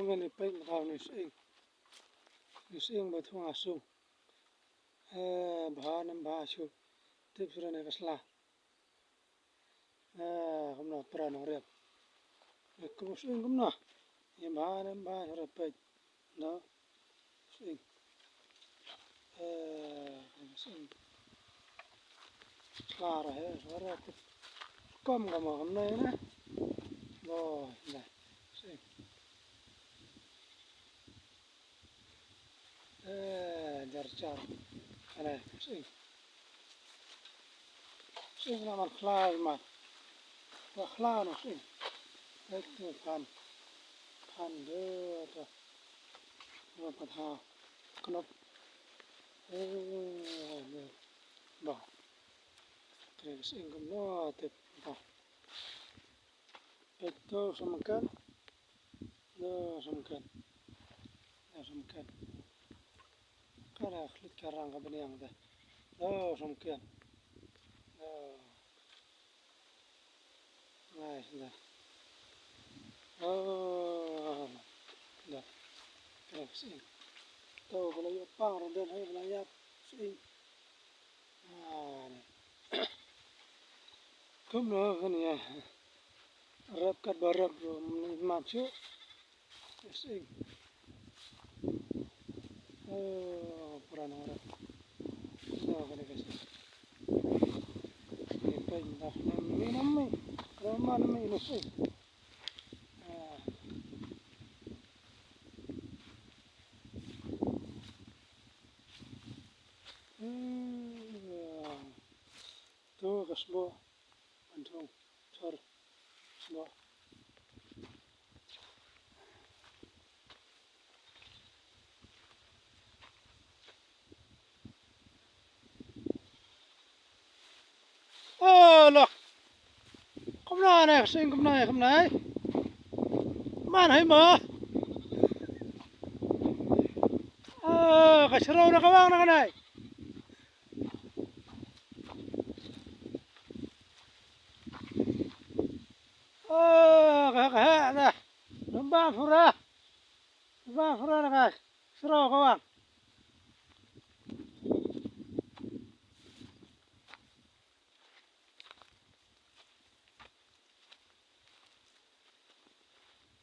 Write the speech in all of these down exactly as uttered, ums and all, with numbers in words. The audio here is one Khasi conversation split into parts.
Ngan ïa peit mynta une u sying. Une u sying ba thung ha sung. Eh, bha ne em bha shuh. Tip shuh ne ka sla. Eh, kumno para nongrep. Eh, kum u sying kumno. Ïa bha ne em bha shuh re peit. No. Sying. Eh, sying. Klar he, klar he. Kom ka mo kam nai na. Lo, na. Sying. Eh, jar jar. Ana, sying. Sying na man khlai man. Wa khlai na sying. Eh, tu pan. Pan de ta. Wa pat ha. Knop. Eh, ne. Ba. Kre sying kumno tip ba. Peit to samkan. To samkan. To samkan. Ka la khlit ka rang ka bniang te. To samkan. To. Nice da. Oh. Da. Kre sying. To ba la ïoh pang ruh den hai ba la ïap sying. Ah, ne. Kumno kan ïa. Rep kat ba rep ruh mynta shuh. Sying. Oh, para nongrep. Oh, kane ka sying. Ni peit mynta. Ni nam ni. Kane man ni ni sying. Ah. Hmm, ah. To ka sboh. Ban thung. Chor. Sboh. Oh, look. Kumno ne, ka sying kumno, kumno. Man hai mo. Oh, ka shrau na ka wang na ka nai. Oh, ka, ka, ka. Nang ba pura. Ba pura na ka. Shrau ka wang.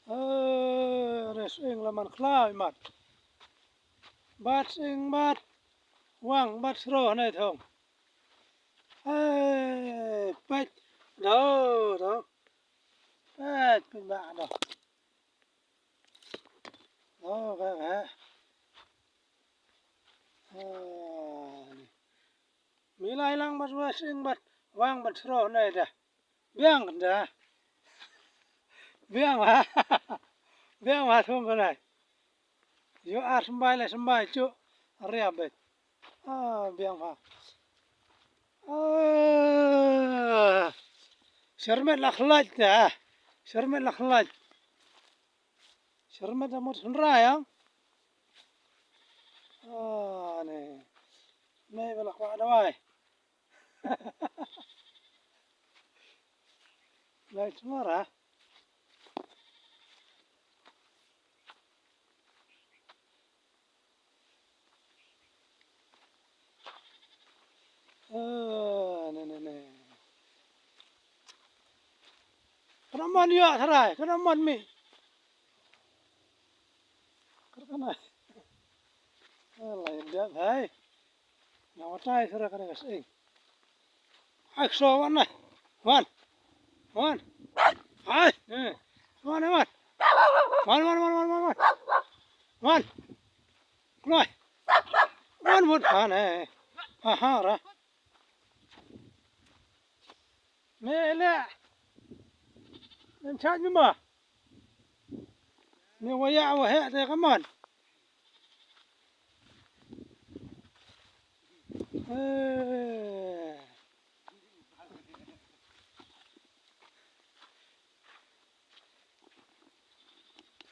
Eh, re sying la man khlai mat. Bat sying bat. Wang bat sro nai thong. Eh, peit. Do, do. Peit, peit ba do. Do, ka, ka. Eh, ni. Mi lai lang bat wa sying bat wang bat sro nai da. Biang da. Biang wa. Biang wa thung ka nai. Ïoh ar symbai la symbai shuh. Riap beit. Ah, biang wa. Ah. Syrmet la khlait da. Syrmet la khlait. Syrmet da mut hynra ïa. Ah, ne. Ne ba la kwah dawai. Lai sngor ah. Eh, ne, ne, ne. Ka na mon ïa tharai, ka na mon mi. Ka na. Alai, biang hai. Nga watai sara ka na ka sing. Ai, so wan na. Wan. Wan. Ai, eh. Wan, eh, wan. Wan, wan, wan, wan, wan, wan. Wan. Kloi. Wan, wan, wan, eh. Aha, ra. Me le. Men chat ni ma. Me waya wa he te kaman. Eh.